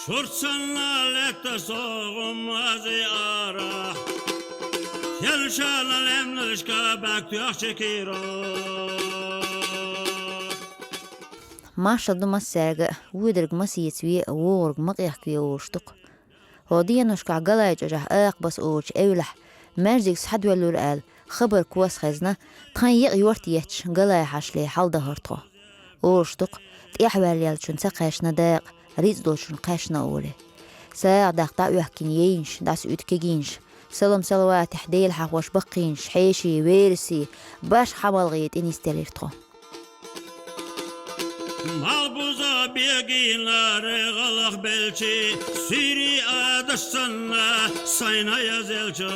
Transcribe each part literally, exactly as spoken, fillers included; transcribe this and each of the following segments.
Турцанна летта согӀум ази ара. Хелшана лемнашка бактуяхча киро. Маршал ду массаьрга, воьдург ма сецаве, вогӀург ма къехкаве олуш ду-кх. ХӀо деношкахь Галай чӀожахь Акхабас олучу эвлахь, маьждиг схьадоьллура аьлла, хабар кос хезна, тхайн екъа йорта етташ, Галай хьашле хьалдахара тхо. Олуш ду-кх, тӀехваьллачунна ца кхаьчна дакъа, рицкъ долчунна кхаьчна олий. СагӀа даккха дӀаоьхкина яйнаш, дӀасаоьду кегийнаш, салам-салаватехь Дела хьахош баккхийнаш, хьеший, верасий, башха хьан балгӀе тӀе нисделира тхо. Малбуза бегина регӀалах белчи, сири адаш санна сайна язелча.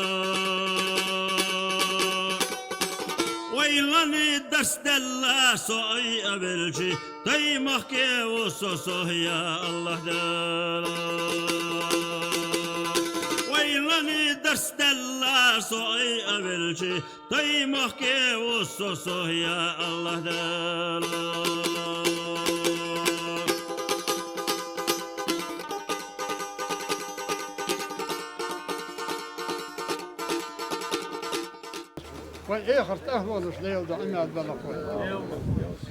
Вайлани дарс делла со ай а велчи, дай махке ву со со, я Аллах Дела. Вайлани дарс делла со ай а велчи, дай махке ву со со, я Аллах Дела. Вайн эхарт ахлонаш Дела ду Ӏимад балакхой.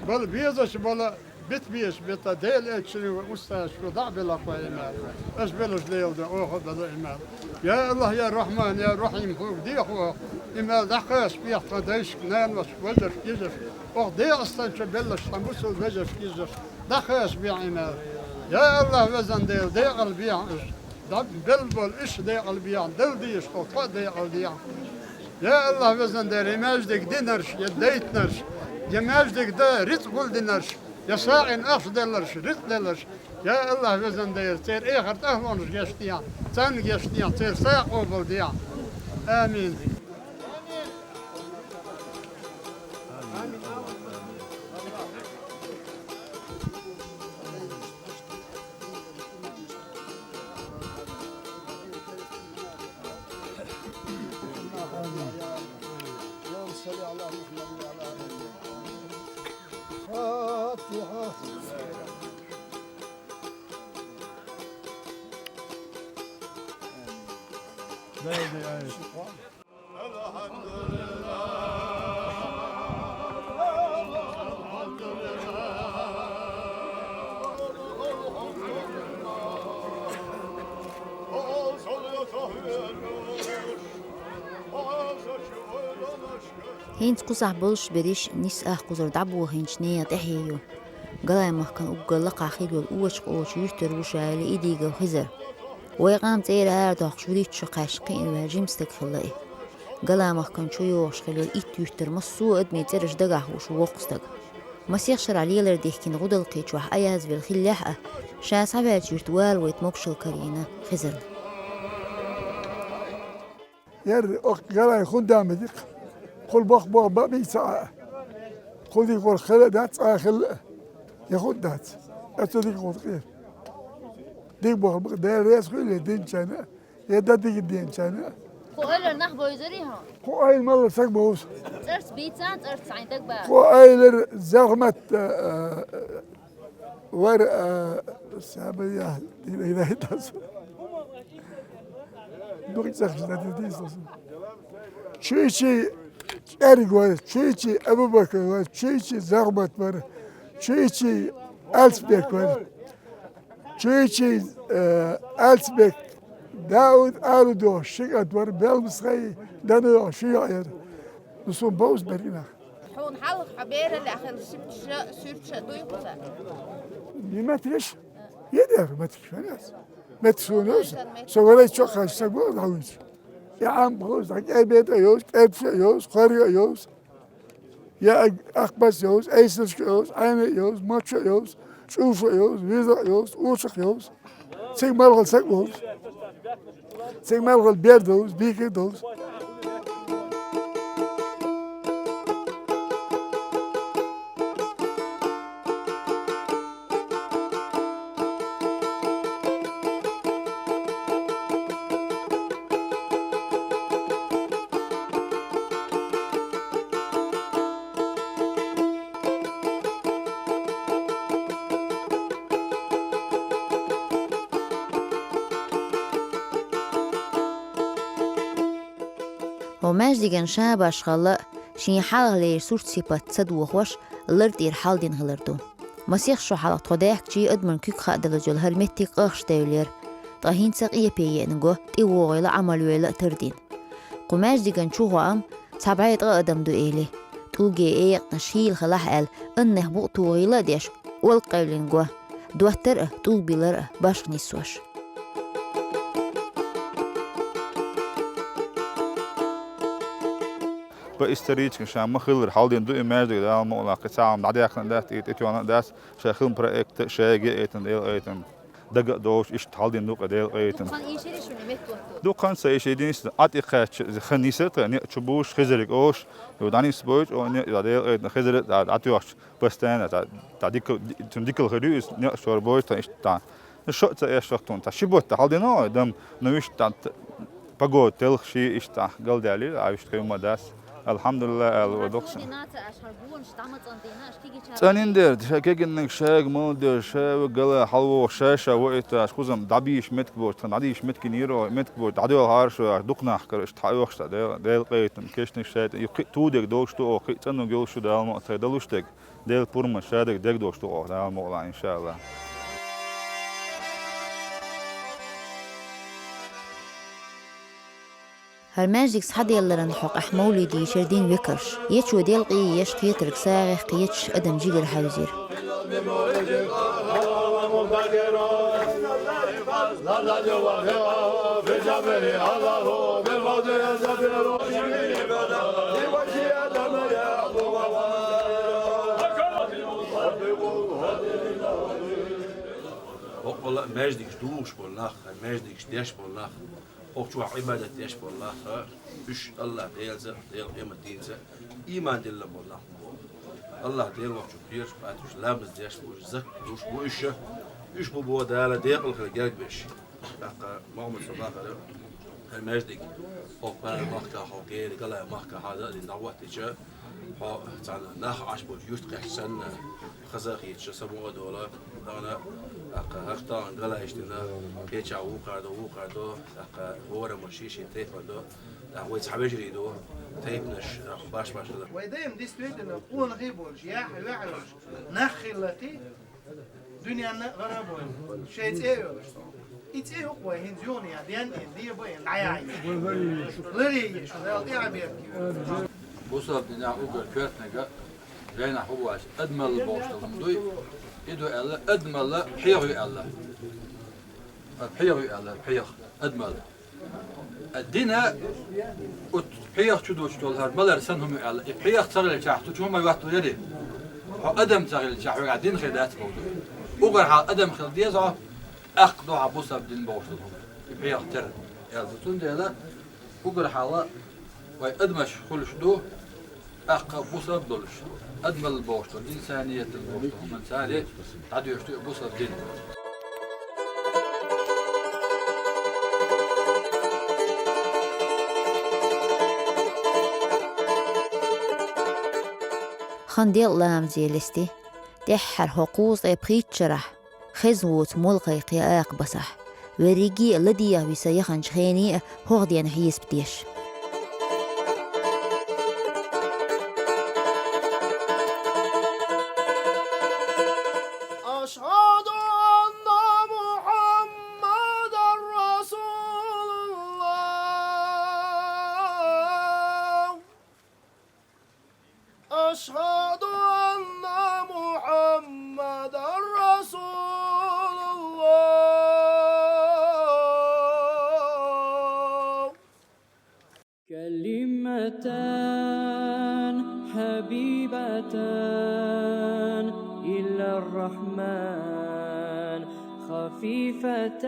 Бала безаш бала, бит безаш бита, Дела эччале вай устазаш шу дӀа а белакхой Ӏимад. Аш белаш Дела ду, оха а бала Ӏимад. Я Аллах, я Рахман, я Рахим, хьога дехо, Ӏимад дӀакхаша бехьа тхан дайшка, наношка, вежаршка, йижаршка. Оха декъастан чу беллаш тхан бусул вежаршка, йижаршка. ДӀакхаша бехьа Ӏимад. Я Аллах, везан Дела, декъал бехьа аш. ДӀа белла болу иша декъал бехьа, дала дезаш тхо, тхо а декъал дехьа. Я Аллах, везан Дела, я маьждиг динарш, я дайтинарш, я маьждиг дан рицкъ гулдинарш, я сагӀина ахча делларш, рицкъ делларш. Я Аллах, везан Дела, церан эхарт ахлонаш гечдехьа, царна гечдехьа, церан сагӀа къобалдехьа. Амин. اللهم صل على محمد وعلى آل محمد. فاتحة. ХӀинца кхузахь болуш берриш нисса ах кхузара дӀабохийначу нехан тӀаьхье ю. Галай-махкана уггар лакхахь хилла йолу Очакъ олучу юьртара ву ша аьлла Идигов Хизар. Вай къам цӀера арадоккхуш, вуьрхӀитта шо кхаьчна кхиъна ваьлла жима стаг хилла и. Галай-махкана чу йогӀуш хилла йолу итт юьртара массо а адамийн цӀераш дагахь хууш ву воккха стаг. Масех шарахь лелар дихкина гӀудалкхи чохь Аяз велла хиллехь а, ша схьаваьллачу юьрта валавайта могушалла карийна Хизарна. Яра оха Галай фундамент ю-кх. Кхул боху боху бан бийца а. Кхул дика гӀорх хила а дац, цкъа а хила а. Я хӀун дац? Ацу дика гӀорх кхера. Дика боху бакъ Дела реза хуьлу динчарна а, я дан дика динчарна а. Кху ойлар нах бовзарий хьо? Кху ойла малла саг бовза. ЦӀарц бийца, цӀарц хьайн даг баха. Кху ойлар захмат, а, а, Вара, а, саба я, дина, дина, дина. Дукха цахча дати дийсалса. Чуьйчий ЧӀерг вара, Чуьйчий Абубакар вара, Чуьйчий Захмат вара, Чуьйчий Алсбек вара, Чуьйчий, э, Алсбек, Дауд Алудо, ши кӀант вара, Белмсхай Дануйо, ши йоӀ яра. Ну, суна бовза берг нах. Хьуна хьалха хьо бераллехь хилла шимча, суьрташа дуй хьуна? Ди метриш? Едер метриш, ванас. Метр суна йоз. Со валай чокхаш са гол хьуна. Я ам бовза, кӀебета йоз, кӀебша йоз, хорга йоз. Я Ахбас йоз, Айсашка йоз, Айна йоз, Мача йоз, ЧӀуша йоз, Виза йоз, Учах йоз. Цига малхал саг волуш. Цига малхал бер долуш, бийхир долуш. Хьо маьждиган ша башхалла, шен хьалхалера сурт-сипат ца дохош, лар тӀера хьалдина хилар ду. Масех шо хьалха тхо даьхкача адаман куьг хаа далаза йола хӀара меттиг къахьош девллера. Ткъа хӀинца къепе еана го, тӀе вогӀийла, Ӏамал йойла а тардина. Кху маьждиган чу гӀо ам цхьа бӀе ткъа адам ду эли. ТӀулге экъанаш хийла хилахь аьлла, аннех букъ тухийла а деш, олакъевлина го. Доттар а, тӀулг билар а башха нисош. По исторически ша ма-хиллара хьалдина ду и маьждиг, Дала мукъ лахь, кхин цхьа хӀума дӀадаьккхина дац, тӀе тӀетоьхна дац, ша хилла проект шайга а яйтина, Дела къайтина. Дага а долуш, иштта хьалдина ду-кх, Дела къайтина. Дуккха ца иша единственно, Ӏа тӀе кхаьчча, хан нисар тхан, неӀ чу буш, хезарг олуш, ю дӀанисбойту, о, неӀ, Дела къайтина, хезар а дӀатоьхча, постоянно, та, та дикал, цунна дикал хир ю иза, неӀ шорбойту тхан иштта. Ну, шо а ца эшшах тхуна, та ши бутт хьалдина, ой, дам, ну, вуьшта, та, погода телхаш, иштта, галдаьллера, а вуьшта хир ма дац. Алхьамдулиллах, аьлла, ва доккхуш. ЦӀанйина дера, ша кегийнарг шайга мала деза, ша ву гала хьалавогӀу, ша-ша ваийташ, кхузам дӀабийша меттиг боцу, тхан дӀадийша меттиг йина йира, меттиг боцу, дӀадоьлху хӀара шо, дукханахкара иштта хьаоьхуш цхьа, Дела, Дела къайтина, кешнаш шайтӀа, ю кхин а тудерг долуш ду оха, кхин а цӀанург йолуш ю, Дала мукъ лахь, тхайн далуш дерг, Дела пурманца шадерг дерг долуш ду оха, Дала мукъ лахь, иншааллах. ХӀара маьждиг схьаделларан хьокъехь мовлид йийшира динан векалш. Ечо делкъе а еш, кхетарг сагӀех кхеташ, адам жигара хьаьвзира. Бакъвала маьждигаш духуш болу нах, маьждигаш деш болу нах. Оха чохь Ӏибадат деш болу нах, уьш АллахӀ Делаца, Делан къематдийнца иман диллина болу нах бу боху. АллахӀ Дела вахчу кхераш бац уьш, ламаз деш бу уьш, закат луш бу уьш, уьш бу боху Дала декъала хила герга беш. ТӀаккха Мухьаммад сан бахара, хӀара маьждиг, хӀокху бара махкахь, хӀокху геран галай махкахь хьаза а дина дӀахӀоттича, хьо цхьана нах Ӏаш болчу юьрта кхаьчча санна, хаза а хийташ, сан мукъа а дола, тахана, тӀаккха хӀокху тахана галайш дина, кхечахь вукхар до, вукхар до, тӀаккха хӀораммо шен-шен тайпана до, тӀаккха вай цхьа вежарий ду, тайпанаш, тӀаккха баш-баш хила. Вай дайна действительно къонахий болуш, яхь а, ваьхьа а йолуш, нах хилла кхин, дуьненна а гӀара а бойла, шайн цӀе а йолуш. И цӀе юкъа вай хӀинца юханехьа денна, ден, деба а, дӀаяхьа. Ларий шу, Дала тӀаьхьа беркате. Бусалба динехь уггар коьртаниг а жайнахь хӀун бу аьлча, адамалла бохуш долу хӀума дуй, и ду аьлла, адамалла пхьегӀа ю аьлла. ПхьегӀа ю аьлла, пхьегӀа, адамалла. Дина, оцу пхьегӀа чу доцуш долу хӀара малар санна хӀума ю аьлла. И пхьегӀа ца хилчахь, цу чу хӀума йоттур ярий? Хьо адам ца хилчахь, хьоьгахь дин хир дац боху. Уггар хьалха адам хила деза хьо, тӀаккха ду хьан бусалба дин бохуш долу хӀума. И пхьегӀа тера аьлла. Цундела уггар хьалха вай адамаш хуьлуш ду, тӀаккха бусалба долуш, адамалла бохуш долу, инсанияталла бохуш долу хӀуманца дӀадоьшуш ду и бусалба дин. Хан делкъа ламазе лести, тӀаьххьара хӀокху кхузткъе пхийтта шарахь, хезна воцу молла кхайкхе акха басахь, верриге а ладегӀа виса яханчу хене а хӀокху ден хьесап деш. أشهد أن محمدا رسول الله. أشهد أن محمدا رسول الله. كلمتان حبيبتان إلى الرحمن، خفيفتان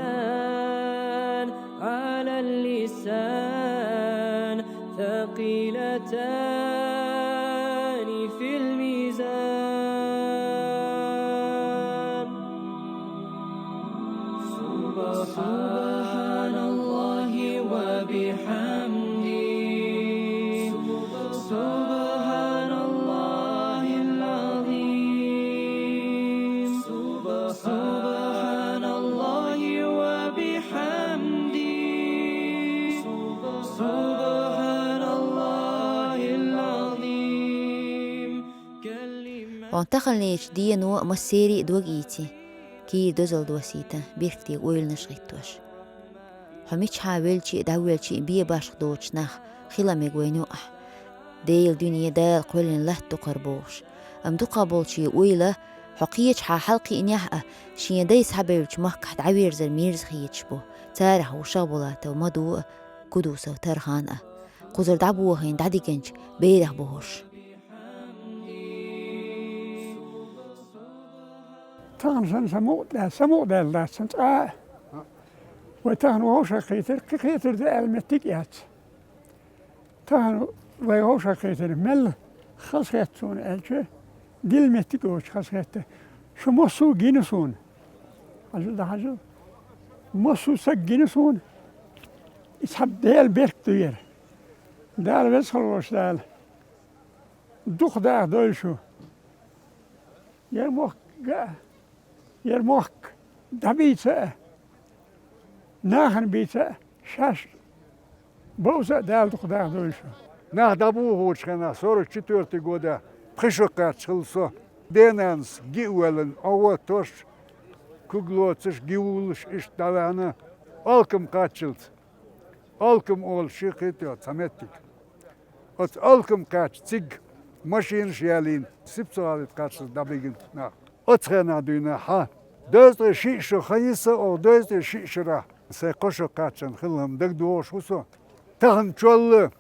على اللسان، ثقيلتان في الميزان. سبحان الله وبحمده. سبحان الله العظيم. سبحان الله وبحمده. سبحان Хьуна таханлерчу дено а массерий а дог ийци, кийра дозалла досийта, биркте ойланаш гӀиттош. Хьо мичахьа велча а, дӀавоьлча а бен башха доцуш нах хила мега вайна юкъахь, Делан дуьне Дала кхоьллина латта дукхара бохуш. Амма дукхахболчийн ойла, хьо кхечахьа хьалакхиънехь а, шен дай схьабевллачу махкахь дӀаверзар мерза хеташ бу, царах ву Шахбулатов Мадо а, Кудусов Тархан а. Кхузара дӀабохийна дӀадигинчу берех бу хӀорш. Тахана сан самукъадаьлла, самукъадаьлла дац сан цкъа а. Вай тахана вовшах кхетар, кхин кхетар ду аьлла меттиг а яц. Тахана вай вовшах кхетар, мел хазахетта суна аьлча, дилла меттиг а воцуш хазахетта. Шу массо а гина суна. Хьажал, хьажал. Массо а саг гина суна. И цхьа Делан беркат ду яра. Дала веза хила волуш Дала. Дукха даха дойла шу. Яра мохк га а, яра мохк дӀабийца а, нахана бийца а, шаьш бовза а Дала дукха даха дойла шу. Нах дӀабохочу хенахь, сорок четвёртый года, пхи шо кхаьчча хилла со. Денанас ги а воьллина, Ӏо а тосуш, куьг лоцуш, ги вуллуш, иштта дӀаваьхьна, Алкам кхаччалц. Алкам олуш ю кхетий цхьа меттиг. Оцу Алкам кхаьчча цига машинаш ялийна, Сипсо-ГӀалин кхаччалц дӀабигина нах. Оцу хенахь дуьйна хьан дезткъе шиъ шо хан йиса, оха дезткъе шиъ шарахь сайн кхо шо кхаьччан хилла-м дагадогӀуш ву со. Тахана чолла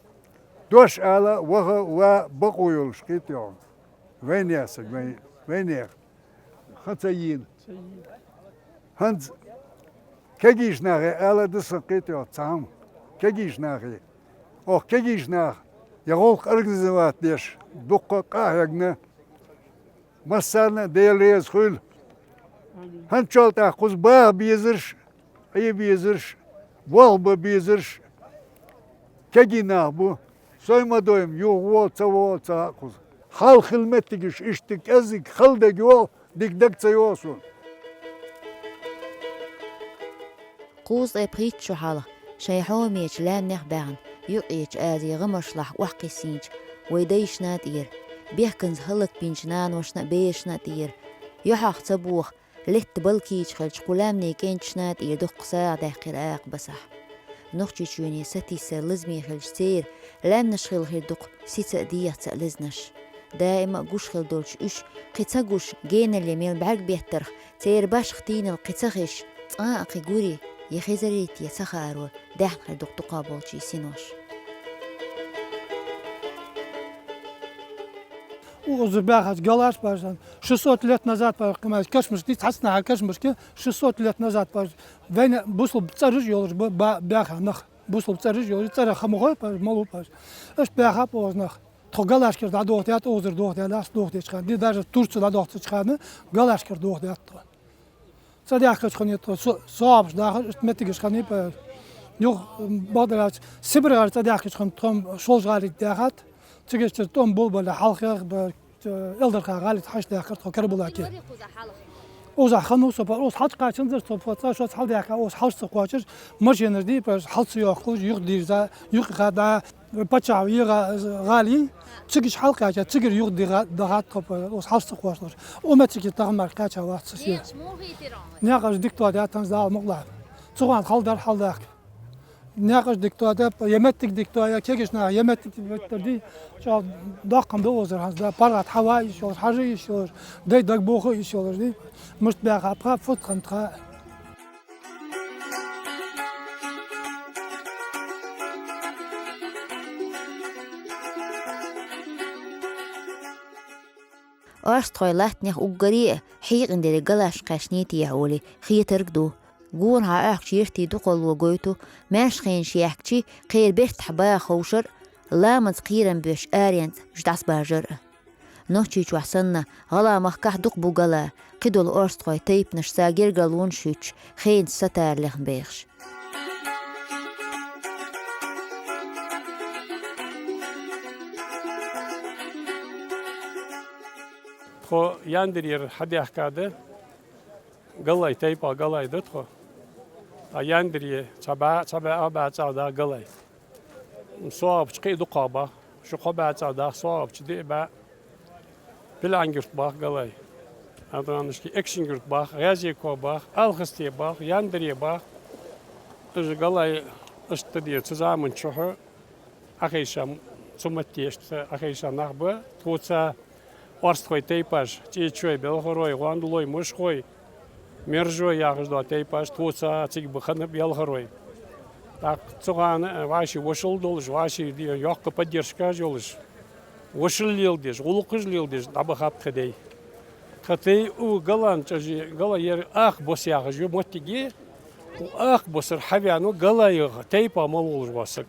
дош ала а, ваха а, ван а бакъо йолуш кхетий хьуна. Вайнех саг, вай-, вайнех. Хан ца йийна. ХӀанз кегийчу нахе ала а ду сан кхетий цхьа хӀума. Кегийчу нахе. Оха кегийчу наха я гӀуллакх организовать деш, дуккха а къа а хьегна, массарна а Дела реза хуьлда. ХӀанччалла тӀаккха кхуза баха безарш, Ӏе безарш, болх бан безарш кегий нах бу. Сой ма дойма, юха вогӀу, ца вогӀу, ца хаьа кхуза. Хьалха хилла меттигаш иштта кӀеззиг хала дерг йогӀу, дика дага ца йогӀу суна. Кхузткъе пхийтта шо хьалха шайн хьомечу лаьмнех а баьхна, Юккъерчу Азин гӀамашлахь охьакхиссинчу вай дайшна а тӀера, бехканца хӀаллакбинчу наношна а, берашна а тӀера, юьхьах ца боха, летта балкийча хилча кху лаьмнийн кӀенташна а тӀера дуккха сагӀа даьккхира акха басахь. Нохчийчоьне сатийсар лазаме хилча церан лаьмнаш хилла хир ду-кх сица а, дегӀаца а лезнарш. Даима а гуш хилла долчу уьш кхин ца гуш, геналле мел бӀаьрг беттарх, церан башха тийналла кхин ца хезаш, цкъа а кхин гури, я хезарий те ца хааро, даьхна хир ду-кх дукхахболчийн синош. Укхаза баьхначу галаш, бажа, шестьсот лет назад, бажа, кхин кашамашка, цхьацца наха кашамашка, шестьсот лет назад, бажа, вайна бусалба цӀераш а йолуш ба-, ба-, баьхна нах, бусалба цӀераш а йолуш, цӀерах ха ма хой, бажа, ма ло, бажа. Иштта баьхна бу укхаза нах. Тхо галашкара дӀадохадаьтта, укхазара дохадаьлла, ас дохадечу хана, дин даже Турци дӀадохкучу хана галашкара дохадаьтта тхо. ЦӀа даьхкачу хана тхо со-, собарш дахар, иштта меттигаш ханийпа. Юха, м, бакъдерг аьлча, Сибрех цӀа даьхкачу хана тхо-м Шолжа-ГӀалин даьхнад, цига иштта тӀом болабале хьалхех, ба-, т-, Элдарха гӀалин хьаьший даьхкар тхо Кербалаке. Оза ханна со пара, оза хьалчу кхачанзар со пара, цӀа шоца хьалдаьхка, оза хьалш ца кхочуш, машинаш дийпаш, хьал ца йохкуш, юха дийрза, юха хада, Паччахь вегӀа гӀали, цигаш хьалкхаьча, цигара юха дигӀа-, дахьа тхо, оцу хьалс ца кхошлуш. О меттиге тахана мара кхаьча вац со шен. Некъаш дика тодаьтта, хӀанз Дала мукъ лахь. Цу гӀан хьал дар хьалдахка. Некъаш дика тода, я меттиг дика тоя, кегаш наха, я меттиг дика тода, чӀогӀа доккхам ду озар хӀанз, да, паргӀат хьава йиш йолуш, хьажа йиш йолуш, дай дагбоху йиш йолуш, ди. Мишта баьхна пха, фу тхан тха. Орстхойн латтанех уггаре а хьийкъина дерриг галаш кхаьчний техьа олий, хетарг ду. Гонахьа Ӏохкучу яртийн дукхалло гойту, маьрша хенаш яьхкачий, кхеран бертахь баха ховшар а, ламазан кхерам боьссича аренца уьш дӀасабаржар а. Нохчийчохь санна, гӀалгӀай махкахь дукха бу гала, кхидолу орстхойн тайпанаш цара гергарлонаш а хӀуьттуш, хенца сатара лехна бехаш. Тхо Яндарера хьадаьхкада, галай тайпа галай ду тхо. Ткъа Яндаре цхьа бӀе, цхьа бӀе а бӀе цӀа даха галай. СогӀапчу кхин а дукха баха. Шу кхо бӀе цӀа даха, согӀапчу диъ бӀе. Пилан-Юрт бах галай. Адранышки Экшин-Юрт бах, Гъязеко бах, Алхасте бах, Яндаре бах. Уж галай иштта де цу заман чухь Ӏохайша, цу матташца Ӏохайша нах ба, тхоца орстхой тайпаш, чӀечой, белхарой, гӀондалой, мушхой, мержой яхаш дола тайпаш, тхоца цига ба хана белхарой. ТӀаккха цу хана вӀаши вошал долаш, вӀаши де йоккха поддержкаш йолаш, вошал леладеш, гӀулакхаш леладеш, дӀабахаб тха дай. Тха дай у галан чӀожи, гала ер Ах бос яхаш ю моттиге, у Ах босар хьавеана галайгӀа тайпа мел волаш вола саг.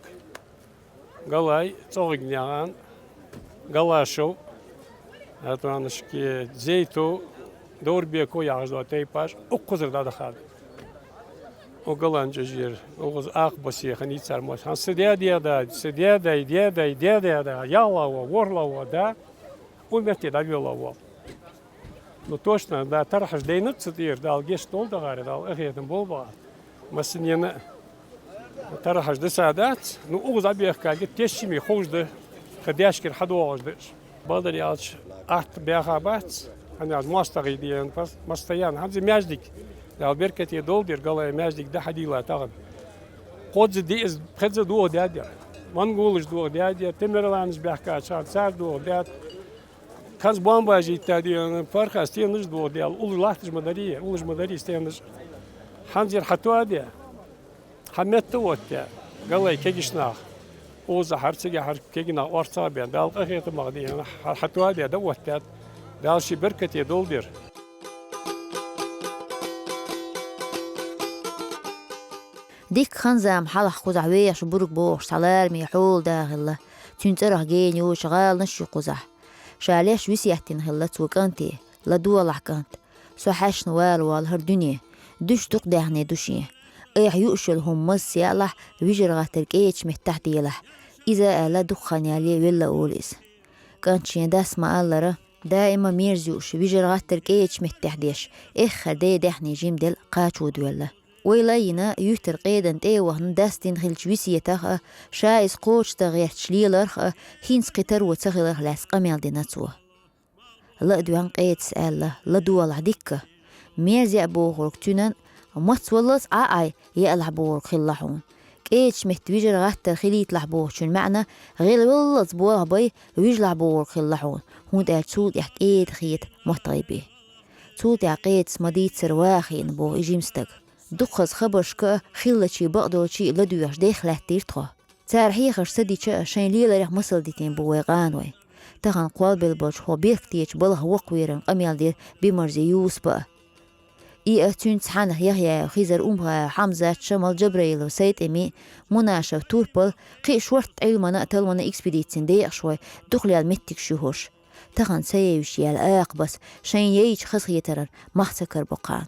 Галай, ЦӀогӀиг наьхан, Галашев, Атманашки, Зейтов, Дорбеков яхаш дола тайпаш укхазара дӀадахад. У галан чӀожера, укхаза Ах бос яханийцар мо. Хьан са даь-даь да, са даь-дай, даь-дай, даь-даь да, ялла ва, ворла ва да, у метте дӀавелла ва. Ну, точно, да, тархьаш дайнад ца тӀера, Дала гешт долда гӀаре, Дала ахетам болба. Массанена тархьаш даса дац, ну, угӀаз абехкаги тешчими ховш да, ха дешкар хьадоагӀаш да. Бадар ялч атта бяха бац, хьан яз мостагӀий диен пас, мастоян, хьанзи мяждик, Дала беркате долдир, галай мяждик да хьадийла тагӀан. Кодзи диъз, пхедзи дугӀ дядя. Монголаш дугӀ дядя, Темирланаш бяхка чан, цар дугӀ дяд. Ханз бомбажи тадиан парха стенаш дугӀ дял, улж лахташ ма дари, улж ма дари стенаш. Ханзир хьатуаде, хьа метта оття, галай кегиш нах. Уза хьар цига хьар кегина орца бен, Дала къахета мах диан, хьар хьатуаде да оття. Дала ши беркате долдир. Дикка ханзам хьалха кхузахь вехаш бург бохуш цхьа лараме хьола дахилла, цуьнан цӀарах гена йоцуш гӀаланаш ю кхузахь. Ша леш весеттина хилла цо кӀанте, ладогӀалахь кӀант. Со хьаьшна вала вала хӀара дуьне, дуьш дукха даьхне ду шен. Айхьа юуш йолу хӀума маза сеалахь, вижар гӀаттар кӀеча меттахь делахь. Иза а аьлла, дукха хан яле велла олу иза. КӀант шен дас ма-аллара, даима мерза юуш, вижар гӀаттар кӀеча меттехь деш, эххар дей даьхне жимдел кхачо доьлла. Ойла а йина, юьртара къедан тӀе а вахана, дас дина хилча весетах а, ша иза кхочушдан гӀерташ леларх а, хӀинца кхин таро ца хиларх лаьцна къамел дина цо. Ла а доьгӀна къецас аьлла, ладогӀалахь дикка. Мерза яа бохург цуьнан, мац валлалц Ӏа Ӏай, яалахь бохург хилла хьуна. КӀеча метта вижар гӀаттар хилийталахь бохучун маьӀна, гӀелваллалц болх бай, вижалахь бохург хилла хьуна, хӀунда аьлча цул тӀаьхьа кӀеда хета моттагӀий бен. Цул тӀаьхьа къецас ма дийццара ваха хиъна боху и жима стаг. Дукхаза хабаршка а, хиллачий бакъдолчий а ладоьгӀуш дехха лаьттийра тхо. Цара хьехарш ца дича а, шайн леларех масал дитина бу вай къаной. Тахана кхолбелла болчу хӀокху бехктечу балха воккхаверан къамел дира Бимарзе Юсупа а. И а, цуьнца цхьаьна Яхъяев Хизар, Умхаев Хьамзат, Шамал Джабраилов СайтӀими, Мунашев Турпал, кхин а шортта Ӏилмана а, талламана а экспедицин декъашхой дукха лела меттигаш ю хӀорш. Тахана ца евзаш яьлла акха бас шайна яйча хазахетаран мах ца карабо кхарна.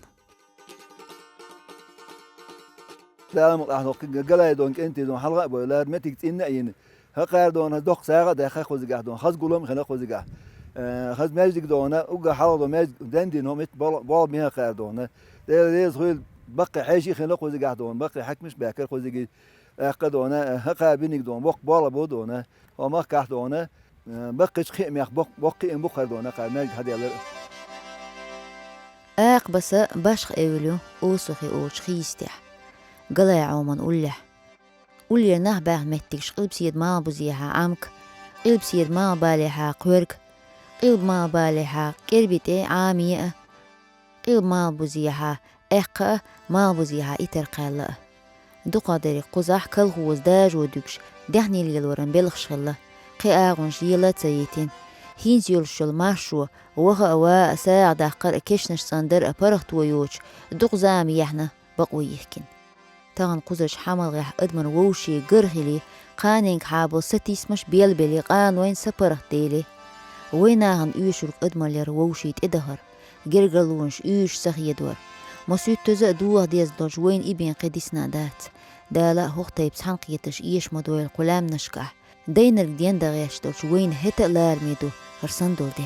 Дала мукъ лахь, галай дон, кӀентий дон, хьалха а бой, лара метиг цӀинна а йина. ХӀокхара дон, хаза доккха сагӀа а даьхна кхузигахь дон, хаза гулам а хина кхузигахь. Э, хаза маьждиг дон, уггар хьалха дон маьждиг дендина, хӀо митта бол-, болх бина хӀокхара дон. Дела реза хуьлда, баккхий хьеший а хина кхузигахь дон, баккхий хьаькамаш а баьккхира кхузиге. ТӀаккха дон, хӀокхара биниг дон, боккха болх бу дон. Хьо махкахь дон, э, баккхийчу кхиамех боккха, боккха кхиам бу хӀара дон, кхара маьждиг хьаделлар. Акха баса башха эвла ю, Усухи олучу хи йистехь, Галай Ӏоман уллехь. Уллера нах баьхна меттигаш Къилбаседа Малхбузехьа Ӏамка, Къилбаседа Малхбалехьа Кхоьрга, Къилба Малхбалехьа КӀерби тӀе Ӏамийа а, Къилба Малхбузехьа Аьккха а, Малхбузехьа Итар кхаьлла а. Дукха дерриг кхузахь колхозан дажо дуьгуш, даьхни лелоран белхаш хилла, кхин агӀонаш лела а ца йитина. ХӀинца йолуш йолу маршо, ваха а, ван а, сагӀа даккхар а, кешнаш цӀандар а паргӀато йоцуш, дукха зама яьхьна, бакъо йихкина. Тахана кхузарчу хьамалгӀехь адаман вовшийн гар хили, кханенга хьабал сатийсамаш белбели, къанойн сапаргӀат дели. Вайн нахана оьшург адамаллера вовшийн тӀедахар, гергарлонаш уьйраш ца хедор. Масуьттаза а дохо дезна долчу вайна и бен кхин дисна дац. Дала а хӀокху тайпа цхьаьнакхетарш эша ма дойла кху лаьмнашкахь. Дайнарг ден дан гӀерташ долчу вайна хӀета а лараме ду хӀара санна долу де.